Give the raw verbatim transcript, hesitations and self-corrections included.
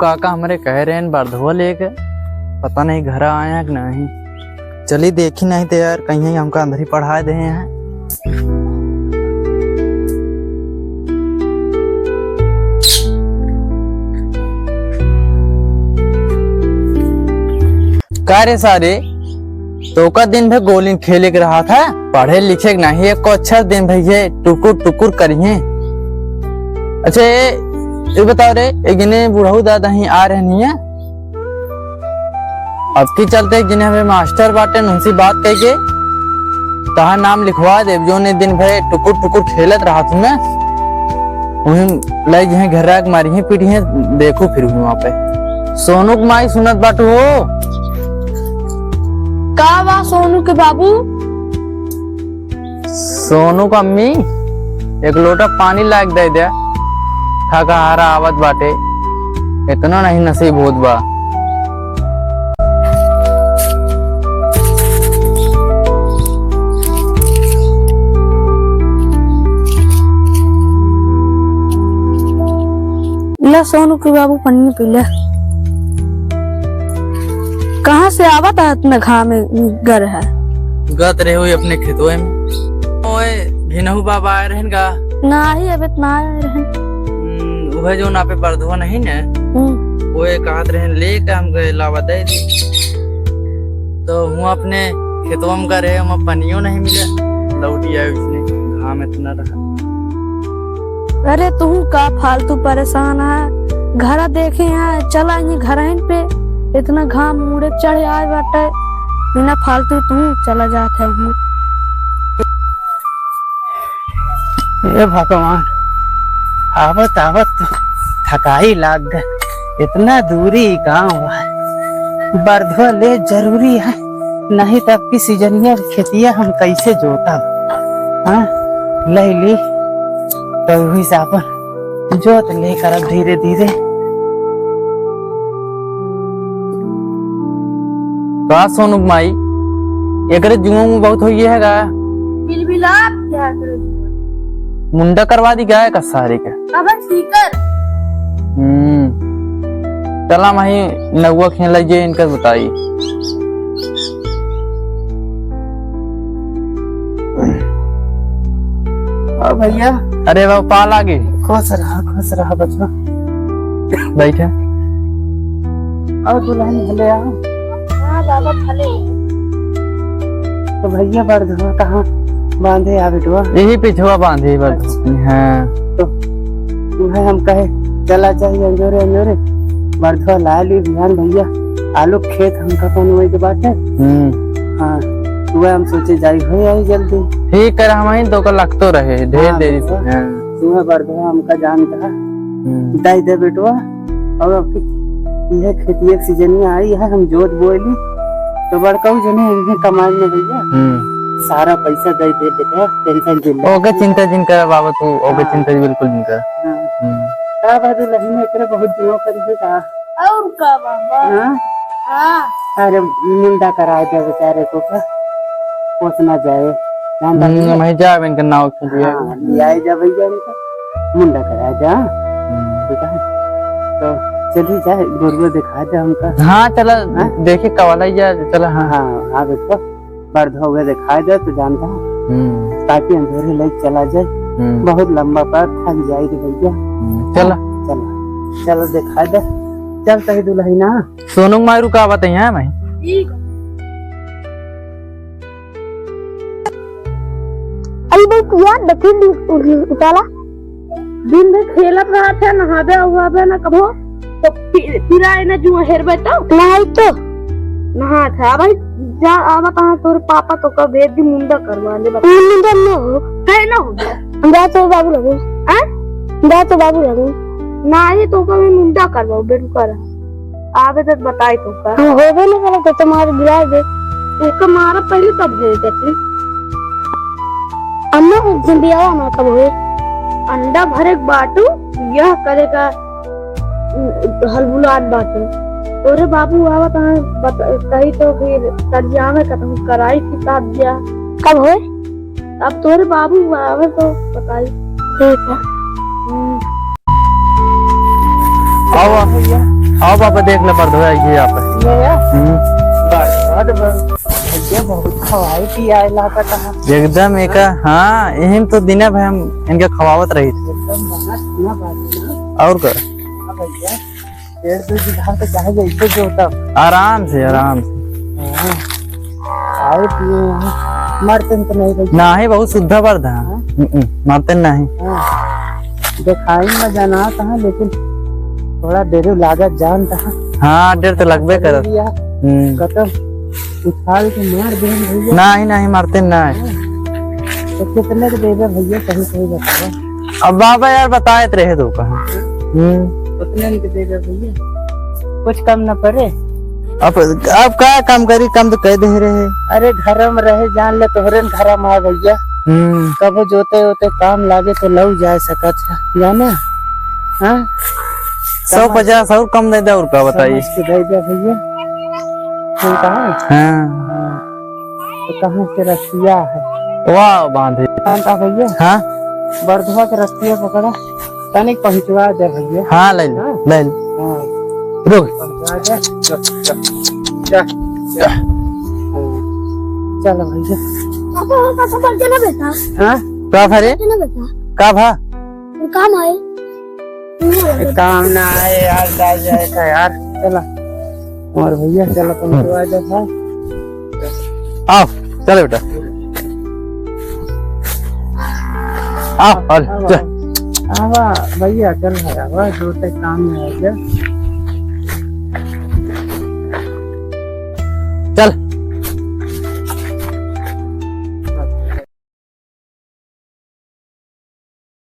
काका हमरे कहे रहेन बरधवा लेके, पता नहीं घरा आए हैं कि नहीं। चली देखी नहीं तो यार, कहीं हमका अंदर ही पढ़ाए दे हैं। का रे सारे, तोका दिन भर गोलिन खेले के रहा था, पढ़े लिखे के नहीं, एको अक्षर दिन भर ये टुकुर टुकुर करिए। अच्छा, ये, ये बताओ रे, एक जने बुढ़ऊ दादा ही आ रहे नहीं है, अब की चलते एक जने हमें मास्टर बाटे, उनसे बात करके तहार नाम लिखवा दे, जो ने दिन भर टुकुर टुकुर खेलत रहा तू ना, वहीं ले जहे घर राख मारी है, पीटी है, देखू फिर वहाँ पे। सोनू के माई सुनत बाटू हो? का बा सोनू के बाबू? सोनू का अम्मी, एक लोटा पानी लाग दे दे, थका हारा आवत बाटे, इतना नहीं नसीब होत बा। ला सोनू के बाबू पन्नी पी ले। कहाँ से आवत है इतना घाम में गर है? गत रहे हुई अपने खेतवे में। ओए, भिनहु बाबा आए रहन का? नाही, अबे त ना आए रहन। हम्म, उहे जो ना पे बरधवा नहीं ने, हम्म। ओए कहत रहन, "ले के हमके लावा दे दी।" तो हुआ अपने खेतवा में का रहे, हुआ पनियो नहीं मिले, लौटी आए उसने, घाम इतना रहा। अरे तू का फालतू परेशान है, घरा देखे यहाँ चला ही घरहिन पे, इतना घाम मुड़े चढ़े आए बाटे, बिना फालतू तू चला जात है हूँ। हे भगवान, आवत आवत तो थकाई लाग गए, इतना दूरी गाँव है, बरधवा ले जरूरी है, नहीं तब की सीजनिया खेतिया हम कैसे जोतब? हाँ, ले ली तो वही से अपन जोत ले करब धीरे धीरे। का सोनू के माई, एकरे जुआ में बहुत होइए है का? बिलबिलात क्या करे जुआ? मुंडा करवा दी का है का सारे के? अबे सीकर। हम्म, चला माही नौवा खेल लीजिए, इनका बताई। और भैया? अरे बाबू, पाल आगे। खुश रहा, खुश रहा बचवा। बैठे। और दुल्हन भले आओ। हाँ बाबा, भले। तो भैया, बरधवा कहाँ बांधे आ बेटवा? यही पिछवा बांधे बरधवा। अच्छा। हाँ। तो तुम्हें हम कहे, चला जाइए अंजोरे, अंजोरे। बरधवा ला ली बिहान भैया, आलू खेत हमका कौन वही के बाटे। हम्म। हाँ, तो वह हम सोचे जाई हो आई जल्दी। ठीक कर, हम ही दो का लगतो रहे, ढेर हाँ, देरी से। भैया। हाँ। तुम्हें बरधवा हमका जान कहा। हम्म। दे दे बेटवा, और अब की यह खेती एक सीजन में आई है, हम जोत बोली, तो बड़काऊ जने इन्हें कमाई में भैया, हम्म। सारा पैसा दे दे बेटा, tension जिन ले। ओके चिंता जिन कर बाबा तू, ओके हाँ। चिंता बिल्कुल जिन कर। हाँ। हम्म। का बात है, लही में एकरे बहुत जुआ करी है का? और का बाबा? हाँ? हाँ। अरे मुंडा कराए दे बेचारे को का, पोसना जाए। ध्यान हम्म, रखिए। मैं जाब इनका नाव के लिए। हाँ, ले आए जा भैया इनका। मुंडा कराए जा। हम्म। ठीक है। तो चली जाए, गोरुआ दिखा दे हमका। हाँ, चला, हाँ? देखे कवाला जा, चला, हाँ। हाँ, हाँ, बेटवा, बरधवा दिखा दे, तो जानता है। हम्म। ताकि अंधेरे लाइट चला जाए। हम्म। बहुत लंबा पर थक जाए रे भैया। हम्म, चला। चला, चला दिखा दे। चल, कही दुल्हन ना। सोनू मारू का बताई, हैं, भाई? ठीक। अरे बाबू यार, दक्षिण उताला। दिन भर खेलत रहत है, नहाबे उहाबे ना कबो, तो पि-, पिराए ना जुआ हेरबे तो। नहाई तो। नहात है, भाई जा, आवा तहाँ तोर पापा तो का भेज दी, मुंडा करवा ले बता। मुंडा न हो। कहे ना हो गया। हम जा तो बाबू लगे। हैं? हम जा तो बाबू लगे। नाही तो का मुंडा करवाओ, बेटू कर। आवे तो बताई तो का। हम होबे न करे तो तुम्हारे गिरा दे। ओके मारा पहले तब दे देती। अम्मा को बियाह ना कब होए? अंडा भरे के बाटू, यह करे का हलबुलात बाटू। तोरे बाबू आवत हैं, बत-, कही तो फिर सरियावे का तुम कराई किताब दिया। कब होए? अब तोरे बाबू आवे तो बताई। ठीक है। हम्म। आओ, आओ। भैया। आओ बाबा, देख ले, बरधवा आई है यहाँ पे। ये है? हम्म। बरधवा तो बस, भैया बहुत खवाई पियाए लागत है। एकदम एका, हाँ, यही में तो दिने भर हम इनके खवावत रही। एकदम बना, सुना बात ना। और का? हाँ भैया, डेढ़ दो बीघा तो चाहे जैसे जोता। आराम से, आराम से। हाँ। खाए पिए हैं, मरते तो नहीं भैया। नाही, बहुत शुद्ध बरधा। हाँ? हम्म, मरते नाही। हाँ। देखाई में जाना था, लेकिन थोड़ा देर लागत जान था। हाँ, डेर तो लगबे करत। भैया, हम्म। कतम उछाल के मार दे भैया। नाही, नाही, मरते नाही। हाँ। तो कितने के देबे भैया, सही सही बताओ। अब बाबा यार बताए तो रहे दो कहाँ। हम्म। उतने के देबे भैया, कुछ कम न पड़े। अब, अब का कम करी, कम तो कह दे रहे। अरे घर में रहे, जान ले तोहरे न घर में है भैया। हम्म। कबो जोते होते काम लागे तो लऊ जा सकत है, जाना? हाँ? सौ पचास और कम दे दे, और का बताइए? समझ के दे दे भैया। ठीक है? हाँ। हाँ। तो कहाँ से रसिया है? वाह, बांधे। शांत आ भैया। हाँ? बरधवा के रस्तिया पकड़ा, तनिक पहुँचवा दे भैया। हाँ, ले ले, हाँ? ले ले। हाँ। रुक। पहुँचवा दे। चल, चल, चल, चल। चल भैया। पापा, पापा, बोल के ना बेटा। हाँ? का भरे? बोल के ना बेटा। का भा? वो काम है। काम ना है यार, जा जाए का यार। चला। और भैया, चला, तुम तो आ जा था। आओ, चलो बेटा। आओ, और आवा, चल। आवा, भैया, चल भाई, आवा, जो ते काम में आ गया। चल।